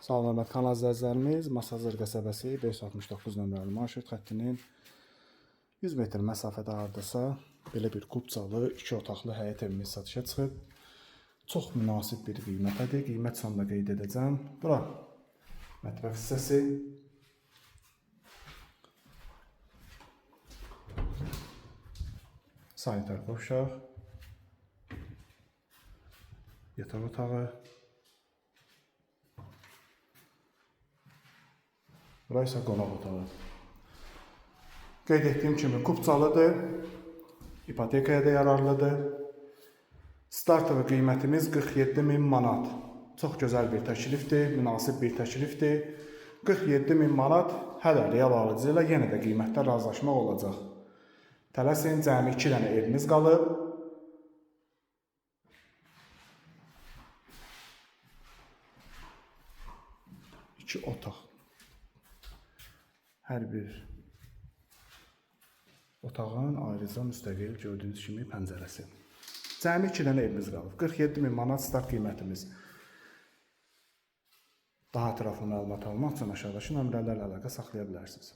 Salam hörmətli kanal izləyicilərimiz, Masazır qəsəbəsi 569 nömrəli marşrut xəttinin 100 metr məsafədə hardasa belə bir kubcalı, iki otaqlı həyət evimiz satışa çıxıb. Çox münasib bir qiymətədir. Qiymət sonunda qeyd edəcəm. Bura mətbəx hissəsi. Sanitar qovşaq. Yataq otağı. Bura isə qonaq otağı. Qeyd etdiyim kimi kubcalıdır. İpotekaya da yararlıdır. Startovu qiymətimiz 47 min manat. Çox gözəl bir təklifdir, münasib bir təklifdir. 47 min manat hələ real alıcı ilə yenə də qiymətdə razılaşmaq olacaq. Tələsin, cəmi 2 dənə evimiz qalıb. İki otaq. Hər bir otağın ayrıca müstəqil gördüyünüz kimi pəncərəsi. Cəmi 2 dənə evimiz qalıb. 47 min manat start qiymətimiz. Daha ətraflı məlumat almaq üçün aşağıdakı nömrələrlə əlaqə saxlaya bilərsiniz.